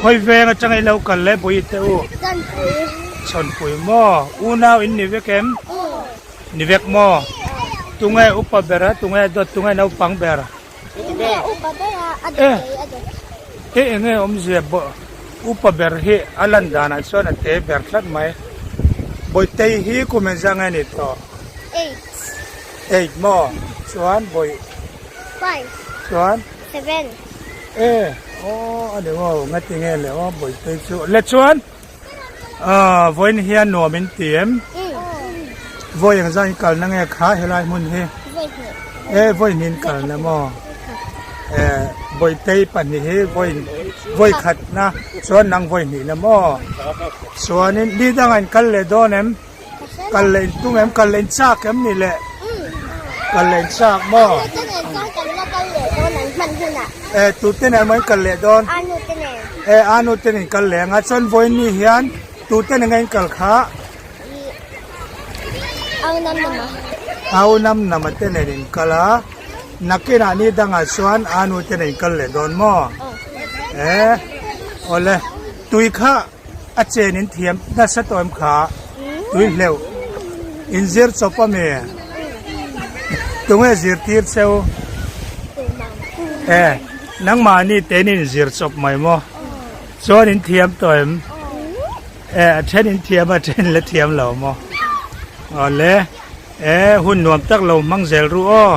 Khawi veng atanga i lo kal le Bawihi te u? Chawnpui. Chawnpui maw? Unau in ni vek em? Ni vek maw? Tunge upa ber a, tunge dawt, tunge naupang ber? Tunge upa ber a, a dawt kei a dawt. E enge awmzia upa ber hi a lan danah chuan a te ber tlat mai. Bawihtei hi kum engzah nge ni tawh? Eight. Eight maw? Chuan bawi. Five. Chuan? Seven. E aw a ni maw ngati nge le aw bawihtei chu le chuan ah vawiin hian nuam in ti em? Vawi engzah in kalna nge kha helai hmun hi? E vawi hnih in kalna maw? E bawihtei pahnih hi vawi vawi khatna chuan nang vawi hnihna maw? Chuanin ni dangah in kal leh dawn em? Kal leh in tum em? Kal leh in chak em ni le? Kal leh in chak maw? E tute nen maw in kal leh dawn? E anu te nen in kal leh ang a chuan vawiin ni hian tute nen nge in kal kha? Au nam nama te nen in kal a nakinah ni dangah chuan anu te nen in kal leh dawn maw? E awle tui kha A chen in thiam nasa tawh em kha tui hleuh in zir chawp a mi tunge zirtir cheu e nangmahni te in zir chawp mai maw chuan in thiam tawh em e a then in thiam a then la thiam lo maw awle e hun nuam tak lo hmang zel ru aw.